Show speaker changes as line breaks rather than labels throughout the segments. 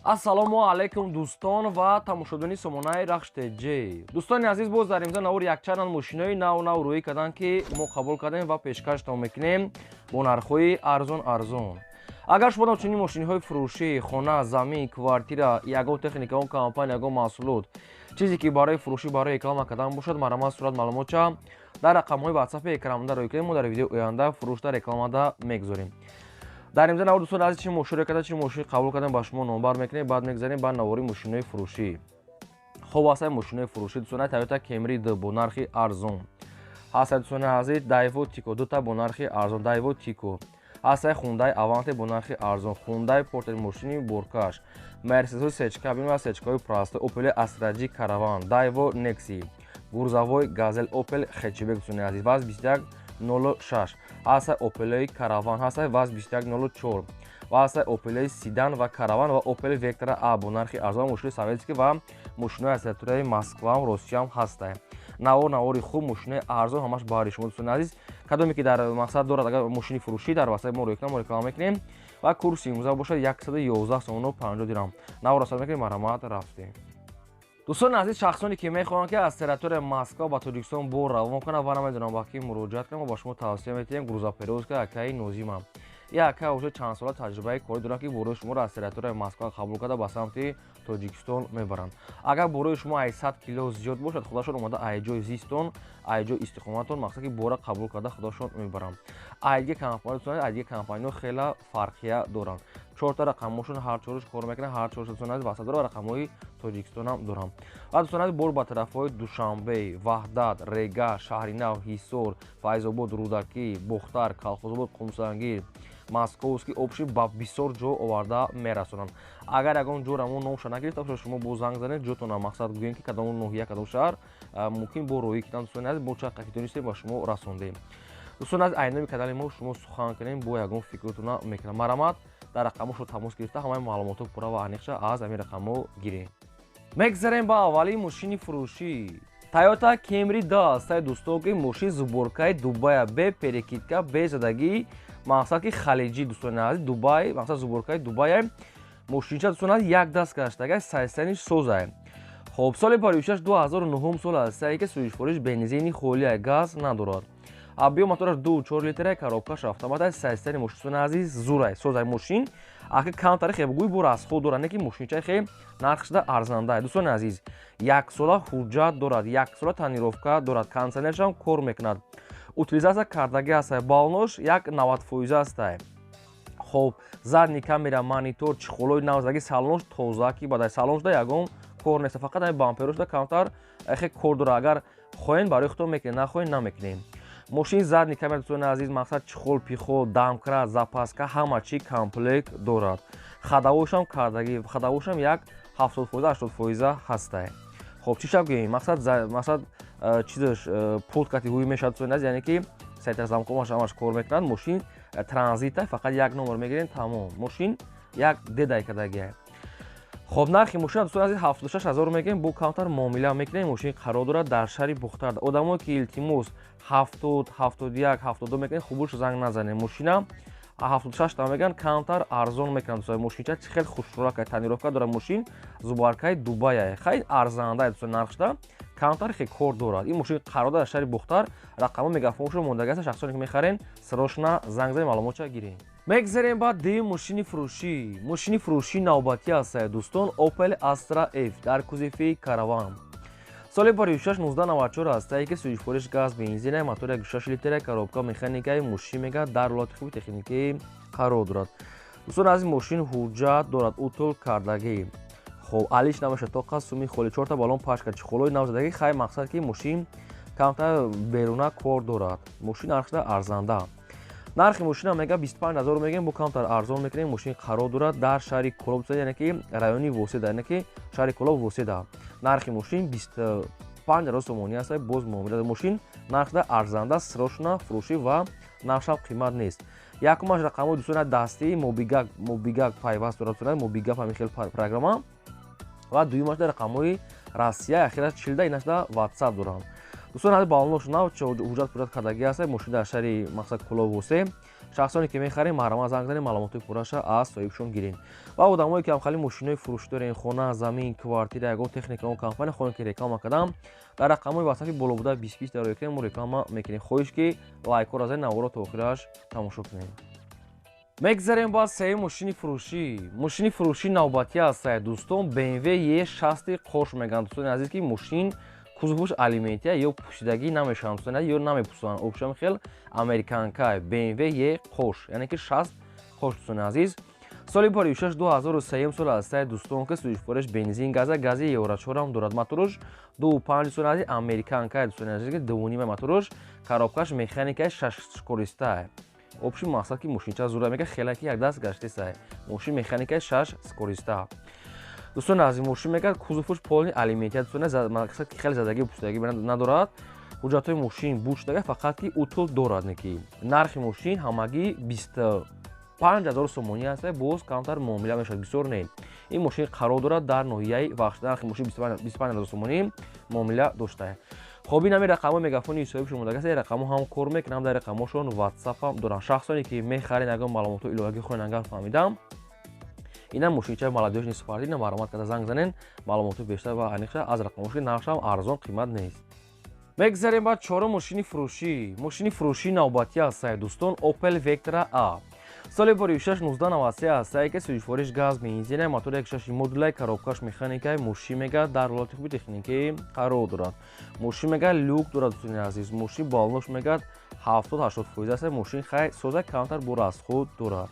Ассалому алайкум, дӯстон ва тамошобинони сомонаи Рахш ТЖ. Дӯстони азиз, боз дар имза навори якчанд мошинои нав нав рӯӣ карданд, ки мо қабул кардем ва пешкаштон мекунем бо нархҳои арзон арзон. Агар шумо чунин мошиниҳои фурӯшӣ, хона, замин, квартира, ягон техника, ягон компания, ягон маҳсулот, чизе ки барои фурӯшӣ, барои реклама кардан бошад, марҳамат, сурат, маълумотча дар рақамҳои ватсапи экранмонда рӯй кунем. Мо дар видеои оянда фурӯшда, рекламада мегузорем. Дар имза навор, дӯстони азиз, чи мошино карда, чи мошин қабул кардем, ба шумо номбар мекунем. Баъд мегзарем ба навори мошинои фурӯшӣ. Хоб, ҳастаи мошинои фурӯшӣ, дӯстони, Тойота Кемри д бо нархи арзон ҳастаи. Дӯстони азиз, Дайво Тико дута бо нархи арзон, Дайво Тико ҳастаи, Хундай Аванте бо нархи арзон, Хундай Портер мошини боркаш, Мерседесҳои сечкабин ва сечкаҳои простой, Опели Астра Ҷи Караван, Дайво Некси, грузовой Газел, Опел Хэтчбек, дӯстони азиз, ВАЗ 2106 ҳастаи, Опелои Караван ҳастаи, ВАЗ 2104 ва ҳастаи Опелои седан ва Караван ва Опел Вектра А бо нархи арзон, мошини советский ва мошинои аз территорияи Москваам, Россиям ҳастае. Навор, навори хуб, мошинои арзон, ҳамаш баҳри шумо, дӯстони азиз. Кадоме ки дар мақсад дорад, агар мошини фурӯшӣ, дар васаи мо реклама, реклама мекунем ва курси имрӯза бошад 111 сомону 50 дирам. Навор расад мекунем, марҳамат, рафтем. Дӯстони азиз, шахсоне ки мехоҳанд, ки аз территорияи Москва ба Тоҷикистон бор равон кунанд ва намедонам ба кӣ муроҷиат кунам, мо ба шумо тавсия метиҳем грузоперевозка акаи Нозима. И ака уже чанд сола таҷрибаи корӣ дорад, ки борои шуморо аз территорияи Москва қабул карда, ба самти Тоҷикистон мебаранд. Агар борои шумо ай 100 кило зиёд бошад, худашон омада ай ҷои зистон, ай ҷои истиқоматон, мақсад ки бора қабул карда, худашон мебаранд. Айдига компания, айдига компаниҳо хела фарқия доранд. Чорта рақамҳошон, ҳар чоруш кор мекунанд, ҳар чоруш, дӯстони азиз, васат дорад ва рақамҳои Тоҷикистонам дорам. Ва, дӯстони азиз, бор ба тарафҳои Душанбе, Ваҳдат, Рега, Шаҳринав, Ҳисор, Файзобод, Рӯдакӣ, Бохтар, Калхозобод, Қумсангир, Московский общий ба бисёр ҷо оварда мерасонанд. Агар ягон ҷора мо номша нагирифта бошад, шумо бо занг занед, ҷотона, мақсад, гӯем, ки кадом ноҳия, кадом шаҳр, мумкин бо роҳӣ кидан. Дӯстони азиз, бо чаққа ки донистем, ба шумо расондем. Дӯстони азиз, айноми канали мо шумо сухан кунем, бо ягон фикротона мекунам. Марҳамат, дар рақамҳошо тамос гирифта, ҳамаи маълумотҳо пурра ва аниқша аз ҳамин рақамҳо гирем. Мегзарем ба аввалин мошини фурӯшӣ. Тойота Кемри д астаи, дӯстон, ки мошин сборкаи Дубая, бе перекидка, бе задагӣ, мақсад ки халиҷӣ, дӯстони азиз, Дубай, мақсад, сборкаи Дубая. Мошинча, дӯстони азиз, як даст гаштага, состояниш созае. Хоб, соли парвишаш 2009 сол астае, ки сӯзишвориш бензини холия, газ надорад. Объём мотораш 2,4 литра, коробкаш автомат. Состояни мошин, дӯстони азиз, зурай, созай мошин. Ака камтари хе гӯй бо расход дорад, не ки мошинчаи хе нархшда арзанда. Дӯстони азиз, яксола ҳуҷҷат дорад, яксола тонировка дорад, кондиционершам кор мекунад, утилизация кардагӣ ҳастай, баллонош як 90% ҳастай. Хоб, задний камера, монитор, чехолои навзаги, салонош тоза, ки бадай салоншда ягон кор нест, фақат ҳами бамперошда камтар хе кор дорад. Агар хоҳем, барои худтон мекунем, нахоҳем, намекунем. Мошин задний камера, дӯстони азиз, мақсад, чехол пихол, домкрат, запаска, ҳама чи комплект дорад. Ходовойшам кардагӣ, ходовойшам як 70%, 80% ҳастай. Хоб, чӣ шаб гӯем, мақсад, чизаш пулт кати ҳуй мешавад, дӯстони азиз, яъне ки сайтар замкомаш ҳамаш кор мекунад. Мошин транзита, фақат як номер мегирем, тамом. Мошин як дедай кардагия. Хоб, нархи мошина, дӯстони азиз, 76 000 мегӯем, бо камтар муомила мекунем. Мошин қарор дорад дар шаҳри Бухтар. Одамое ки, илтимос, 70, 71, 72 мекунем, хубуш занг назанем. Мошина 76 та мегӯянд, камтар арзон мекунанд. Дӯстони, мошинча хеле хушрӯрака, тонировка дорад. Мошин сборкаи Дубая, хай арзанда, дӯстони, нархшда камтар хе кор дорад. Ин мошин қарор дорад дар шаҳри Бухтар. Рақамҳо мегафоншо мондаги аст. Шахсоне ки мехарен, срочно занг занед, маълумотча гирем. Мегзарем ба дуюм мошини фурӯшӣ. Мошини фурӯшӣ навбатӣ ҳастае, дӯстон, Opel Astra F дар кузови Караван, соли 56 1994 ҳастае, ки сӯзишвориш газ, бензина, мотор 1,6 литра, коробка механикаи. Мошин мега дар ҳолати хуби техникӣ қарор дорад. Дӯстон азиз, мошин ҳуҷҷат дорад, утул кардагӣ. Хоб, алиш намешад, тоқа суми холи, чорта баллон пашка, чехолои навзадагӣ. Хай, мақсад ки мошин камтар беруна кор дорад. Мошин нархшда арзанда. Нархи мошина мега 25 000 мегӯем, бо камтар арзон мекунем. Мошин қарор дорад дар шаҳри Кӯлоб, яъне ки райони Воседа, яъне ки шаҳри Кӯлоб, Воседа. Нархи мошин 25 000 сомонӣ аст, боз муомила. Мошин нархда арзанда, срочно фурӯшӣ ва нархшам қимат нест. Якумаш рақамҳои, дӯстони, дастии Мобигак, Мобигак пайваст дорад, Мобигап, ҳамин хел программа. Ва дуюмашда рақамҳои Россия, ахираш чилда, инашда Ватсап доранд. Дӯстон, ҳали баллонош нав, ҳуҷҷат пуҷҷат кардагӣ аст. Мошин дар шаҳри, мақсад, Кӯлоб, Восе. Шахсоне ки мехарем, марҳамат, занг занед, маълумоти пурраша аз соҳибшон гирем. Ва одамое ки ҳамхали мошинои фурӯшӣ дорем, хона, замин, квартира, ягон техника, он компания хоҳем ки реклама кардам, дар рақамҳои ватсапи боло буда 20 20 дар экран мо реклама мекунем. Хоҳиш ки лайкҳоро занед, наворо то охираш тамошо кунем. Мегзарем ба сеюм мошини фурӯшӣ. Мошини фурӯшӣ навбатӣ аст, дӯстон, BMW E60 қош мегӯянд, дӯстони азиз, ки мошин кузовуш алюминия ё пӯшидагӣ намешаванд, дӯстони азиз, ё намепӯсанд. Общем, хел американка BMW E қош, яъне ки 60 қош, дӯстони азиз. Соли паришаш 2003 сол аст, дӯстон, ки сӯзишвориш бензин, газа, гази евро 4 дорад, моторуш 2,5, дӯстони азиз, американка, дӯстони азиз, ки 2,5 моторуш, коробкаш механикаи шашскоростая. Общий мақсад ки мошинча зура мека, хеле ки якдаст гаштесай. Мошин механикаи шаш скороста, дӯстони азиз. Мошин мегӯяд, кузовуш полный алюминия, дӯстони, мақсад ки хеле задагӣ, пӯстагӣ надорад. Ҳуҷҷатҳои мошин буд шудага, фақат ки утул дорад. Неки нархи мошин ҳамагӣ 25 000 сомонӣ аст, боз камтар муомила мешавад, бисёр не. Ин мошин қарор дорад дар ноҳияи Вахш. Нархи мошин 25 000 сомонӣ, муомила доштае. Хоб, ин ҳамин рақамҳои мегафони соҳиб шумодагаст. Ин рақамҳо ҳам кор мекунанд, ҳам дар рақамҳошон ватсап ҳам доранд. Шахсоне ки мехаред, ягон маълумотҳои иловагӣ хоҳед агар фаҳмидам, инам мошинчаи молодёжный спортивный, марҳамат карда занг занен, маълумотҳои бештар ва аниқша аз рақамҳош. Нархшам арзон, қимат нест. Мегзарем ба чорум мошини фурӯшӣ. Мошини фурӯшии навбатӣ аст, дӯстон, Opel Vectra A, соли боришаш 1993 аст, ки сӯзишвориш газ, бензина, мотор 1,6 модулай, коробкаш механикаи. Мошин мега дар ҳолати хуби техникӣ қарор дорад. Мошин мега люк дорад, дӯстони азиз. Мошин баллонош мегӯяд 70-80% аст. Мошин хай соза, камтар бо расход дорад.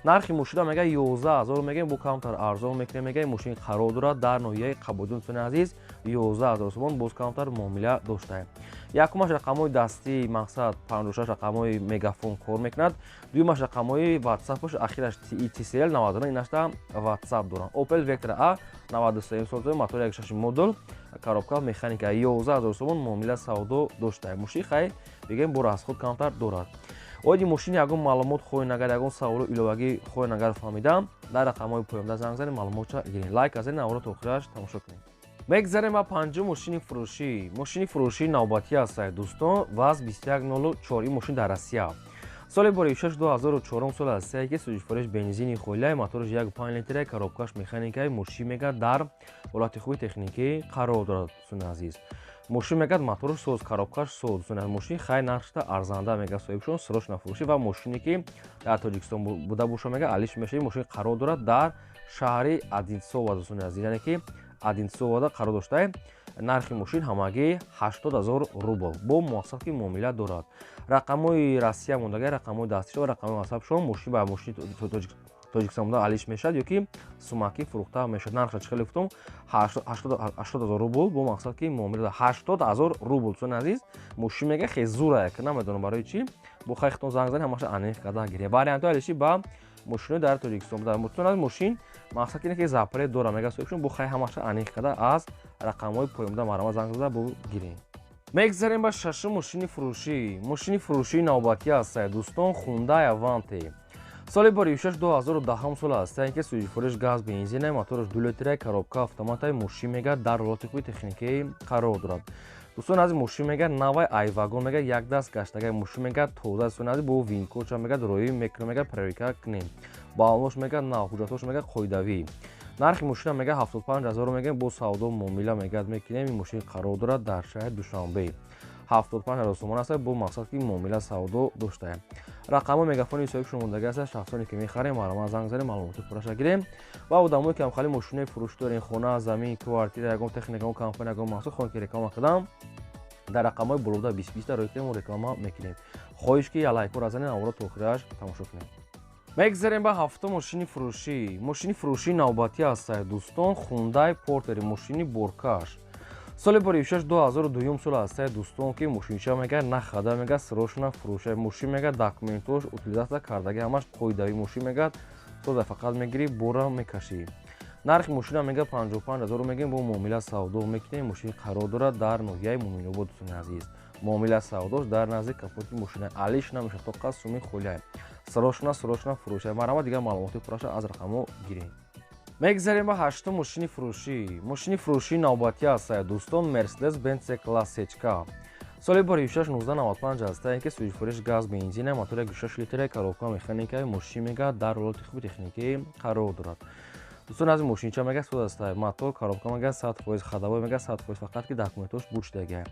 Нархи мошина мега 11 000 мегӯем, бо камтар арзон мекунем. Мега мошин қарор дорад дар ноҳияи Қабодиён, дӯстони азиз, 11 000 сомон, боз камтар муомила доштаем. Якумаш рақамҳои дастии, мақсад 56 рақамҳои мегафон кор мекунад, дуюмаш рақамҳои ватсапош, ахираш TCL 99, инашта ватсап доранд. Opel Vectra A, 93 сол, мотор 1,6 модул, коробка механика, 11 000 сомон, муомила савдо доштаем. Мошин хай бигем, бо расход камтар дорад. Оиди мошини ягон маълумот хоҳед агар, ягон саволу иловагӣ хоҳед агар фаҳмидам, дар рақамҳои поёнда занг занед, маълумотша гиред. Лайк азед, наворо то охираш тамошо кунед. Мегзарем ба панҷум мошини фурӯшӣ. Мошини фурӯшии навбатӣ аст, дӯстон, ВАЗ 2104. Ин мошин дар Россия, соли боришаш 2004 сол аст, ки сӯзишвориш бензини холия, мотораш 1,5 литра, коробкаш механикаи. Мошин мегӯяд дар ҳолати хуби техникӣ қарор дорад, дӯстони азиз. Мошин мегӯяд мотораш соз, коробкаш соз, дӯстони азиз. Мошин хай нархшта арзанда мегӯяд соҳибшон, срочно фурӯшӣ. Ва мошине ки дар Тоҷикистон буда боша, мегӯяд, алиш мешавад. Мошин қарор дорад дар шаҳри Одинцово, дӯстони азиз, яъне ки Одинцовода қарор доштаем. Нархи мошин ҳамагӣ 80 000 рубл, бо мақсад ки муомила дорад. Рақамҳои Россия мондага, рақамҳои дастишо ва рақамҳои ватсапшон. Мошин ба мошини Тоҷикистон буда алиш мешавад ё ки сумакӣ фурӯхта мешавад. Нархша чӣ хеле гуфтум, 80 000 рубл, бо мақсад ки муомила. 80 000 рубл, дӯстони азиз. Мошин мега хел зурая, ки намедонам барои чӣ. Бо хайхтон занг занед, ҳамаша аниқ карда гиред. Вариантҳои алишӣ ба мошинои дар Тоҷикистон буда, дӯстони азиз. Мошин мақсад ки ки запрет дора, мега соҳибшон. Бо хай ҳамаша аниқ карда аз рақамҳои поёнда марҳамат занг зада бо гиред. Мегзарем ба шашум мошини фурӯшӣ. Мошини фурӯшии навбатӣ аст, дӯстон, Хундай Аванте, соли боришаш 2010 сол аст, ки сӯзишвориш газ, бензина, мотораш 2 литра, коробка автоматай. Мошин мега дар ҳолати хуби техникӣ қарор дорад, дӯстон азиз. Мошин мега навай, ай вагон, мега як даст гаштагай. Мошин мега тоза, дӯстон азиз, бо вин-кодша мега роӣ мекунем, мега проверка кунем. Баллонош мега нав, ҳуҷҷатҳош мега қоидавӣ. Нархи мошина мега 75 000 мегӯем, бо савдо муомила мегӯяд мекунем. Ин мошин қарор дорад дар шаҳри Душанбе, 75 000 сомон аст, бо мақсад ки муомила савдо доштаем. Рақамҳои мегафони соҳиб шумондагӣ аст. Шахсоне ки мехарем, марҳамат, занг занем, маълумоти пурраша гирем. Ва одамое ки ҳамхали мошинои фурӯшӣ дорем, хона, замин, квартира, ягон техника, ягон компания, ягон маҳсул хоҳем ки реклама кардам, дар рақамҳои болода 20 20 рои кунем, реклама мекунем. Хоҳиш ки лайкҳоро занед, наворо то охираш тамошо кунем. Мегзарем ба ҳафтум мошини фурӯшӣ. Мошини фурӯшии навбатӣ аст, дӯстон, Хундай Портери, мошини боркаш, соли боришаш 2002 сол аст, дӯстон, ки мошинча мега нахада, мега срочно фурӯша. Мошин мега документош утилизация кардаги, ҳамаш қоидавӣ. Мошин мега соза, фақат мегирӣ, бора мекашӣ. Нархи мошина мега 55 000 мегӯем, бо муомила савдо мекунем. Мошин қарор дорад дар ноҳияи Муминобод, дӯстони азиз. Муомила савдош дар назди капоти мошина, алиш намешавад, тоқа суми холия. Срочно, срочно фурӯша. Марҳамат, дигар маълумоти пурраша аз рақамҳо гирем. Мегзарем ба ҳаштум мошини фурӯшӣ. Мошини фурӯшии навбатӣ аст, дӯстон, Мерседес Бенц С класс сечка, Соли 2006 1995 аст, ки сӯзишвориш газ бензин, мотор 1.6 литр, коробка механика, мошин мега дар ҳолати хуби техникӣ қарор дорад. Дӯстон аз мошинча мега соз аст, мотор, коробка мега 100%, ходовой мега 100%, фақат ки документош буд шудага.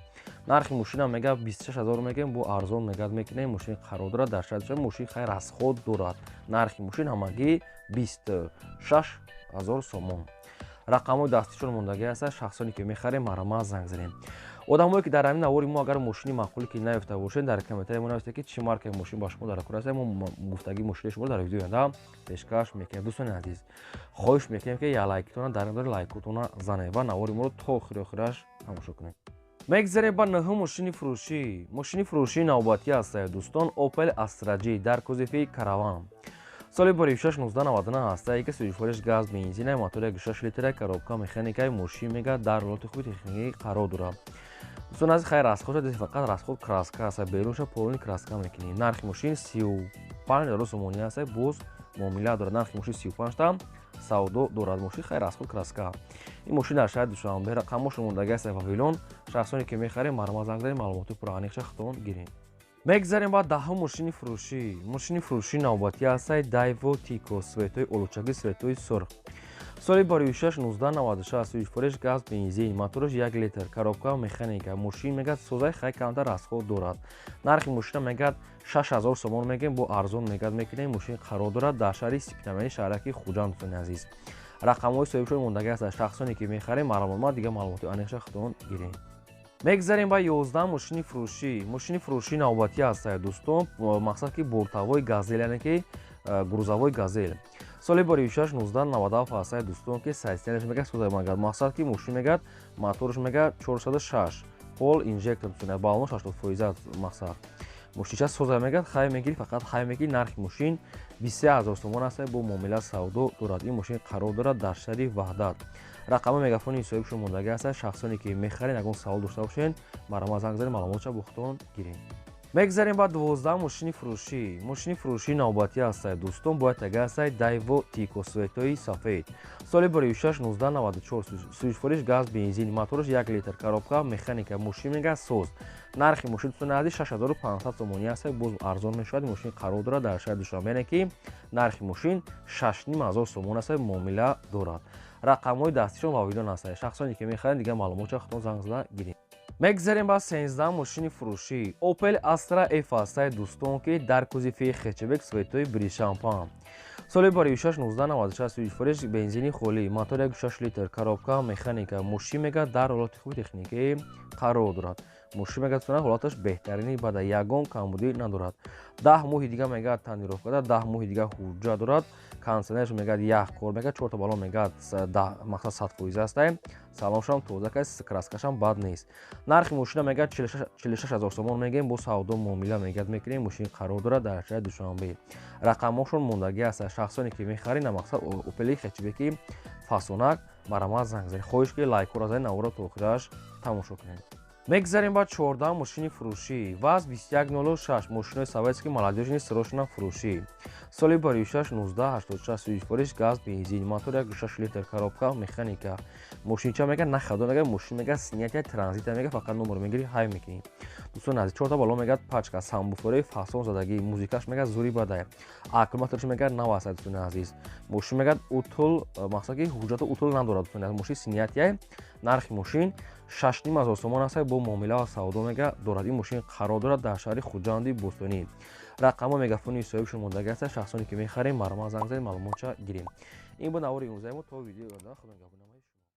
Нархи мошина мега 26 000 мегем, бо арзон мега мекунем. Мошин қарор дорад дар шаҳри, мошин хайр расход дорад. Нархи мошин ҳамагӣ 26 000 сомон. Рақамҳои дастишон мондагӣ аст, шахсоне ки мехарем, марҳамат, занг занем. Одамое ки дар ҳамин навори мо агар мошини маъқуле ки наёфта бошед, дар комментария мо нависед, ки чӣ маркаи мошин ба шумо дар кор аст. Мо гуфтагии мошини шуморо дар видеои оянда пешкаш мекунем. Дӯстони азиз, хоҳиш мекунем, ки я лайкитона дар миқдори лайкотона занед ва навори моро то охири охираш тамошо кунед. Мегзарем ба нӯҳум мошини фурӯшӣ. Мошини фурӯшии навбатӣ аст, дӯстон, Opel Astra J дар кузови Караван. Соли 2006 1999 аст, ки сӯзишвориш газ бензин, мотор 1.6 литр, коробка механикаи, мошин мега дар ҳолати хуби техникӣ қарор дорад. Дӯстон аз хайр расход, фақат расход краска аст, берунша полный краска мекунем. Нархи мошин 35 000 сомонӣ аст, боз муомила дорад. Нархи мошин 35 та савдо дорад. Мошин хайр расход краска. Ин мошин дар шаҳри Душанбе, рақамҳошон мондагӣ аст, Вавилон. Шахсоне ки мехарем, марҳамат, занг занед, маълумоти пурра худтон гирем. Мегзарем ба даҳум мошини фурӯшӣ. Мошини фурӯшии навбатӣ ҳастаи Дайво Тико, цветои олучагӣ, цветои сурх. Соли 2006 1996, сӯзишвориш газ бензин, мотораш 1 литр, коробка механика, мошин мегӯяд созаи, хай камтар расход дорад. Нархи мошина мегӯяд 6000 сомон мегӯем, бо арзон мегӯяд мекунем. Мошин қарор дорад дар шаҳри Спитамени, шаҳраки Хуҷанд. Дӯстони азиз, рақамҳои соҳибшон мондагӣ ҳастанд. Шахсоне ки мехарем, марҳамат, дигар маълумоти аниқша худтон гирем. Мегзарем ба 11 мошини фурӯшӣ. Мошини фурӯшии навбатӣ ҳастад, дӯстон, мақсад ки бортовой Газель, яъне ки грузовой Газель. Соли 2006 1997 ҳастад, дӯстон, ки состоянияш мегӯяд соза мегӯяд. Мақсад ки мошин мегӯяд мотораш мегӯяд 406 пол инжектор, баллон 80%. Мақсад мошинча соза мегӯяд, хай мегирӣ, фақат хай мегирӣ. Нархи мошин 23 000 сомон аст, бо муомила савдо дорад. Ин мошин қарор дорад дар шаҳри Ваҳдат. Рақами мегафони соҳибшон мондагӣ ҳастад. Шахсоне ки мехаред, ягон савол дошта бошед, марҳамат, занг занед, маълумотша бо худтон гиред. Мегзарем ба 12 мошини фурӯшӣ. Мошини фурӯшии навбатӣ ҳастад, дӯстон, бояд тага ҳастад Дайво Тико, цветои сафед. Соли 2006 1994, сӯзишвориш газ бензин, мотораш 1 литр, коробка механика, мошин мега соз. Нархи мошин, дӯстони азиз, 6500 сомонӣ аст, боз арзон мешавад. Мошин қарор дорад дар шаҳри Душанбе, яъне ки нархи мошин 6500 сомон аст, муомила дорад. Рақамҳои дастишон Вавилон ҳастанд. Шахсоне ки мехаранд, дигар маълумотша худтон занг зада гиред. Мегзарем ба 13 мошини фурӯшӣ. Opel Astra F ҳастаи, дӯстон, ки дар кузови хэтчбек, цветои бришампан. Соли 2006 1996, сӯзишвориш бензини холӣ, мотор 1.6 литр, коробка механика, мошин мега дар ҳолати хуби техникӣ қарор дорад. Мошин мегӯяд сона ҳолаташ беҳтарини бада, ягон камбудӣ надорад. 10 моҳи дига мегӯяд тонировка дорад, 10 моҳи дига ҳуҷҷат дорад. Кондиционераш мегӯяд ях кор мегӯяд, чорта баллон мегӯяд мақсад 100% астае. Салоншам тоза каст, краскашам бад нест. Нархи мошина мегӯяд 46 000 сомон мегӯем, бо савдо муомила мегӯяд мекунем. Мошин қарор дорад дар шаҳри Душанбе. Рақамҳошон мондагӣ аст. Шахсоне ки мехаред, на мақсад Опели хэтчбеки фасонак, марҳамат, занг занед. Хоҳиш ки лайкҳоро занед, наворо то охираш тамошо кунед. Мегзарем ба 14 мошини фурӯшӣ. ВАЗ 2106, мошинои советский, молодёжный, срочно фурӯшӣ. Соли 2006 1986, сӯзишвориш газ бензин, мотор 1.6 литр, коробка механика. Мошинча мега на ходу мега, мошин мега снятия транзита мега, фақат номер мегири, ҳай мекунӣ. Дӯстон азиз, чорта баллон мегӯяд пачка, сабвуферои фасон задагӣ, музикаш мегӯяд зури бадай, аккумулятораш мегӯяд нав аст. Дӯстони азиз, мошин мегӯяд утул, мақсад ки ҳуҷҷату утул надорад. Дӯстони азиз, мошин снятия. Нархи мошин 6500 сомон аст, бо муомила ва савдо мега дорад. Ин мошин қарор дорад дар шаҳри Хуҷанди бостонӣ. Рақамҳо мегафони соҳибшон мондагӣ аст. Шахсоне ки мехарем, марҳамат, занг занед, маълумотша гирем. Ин буд навори имрӯзаи мо. То видеои оянда, худо нигаҳбон.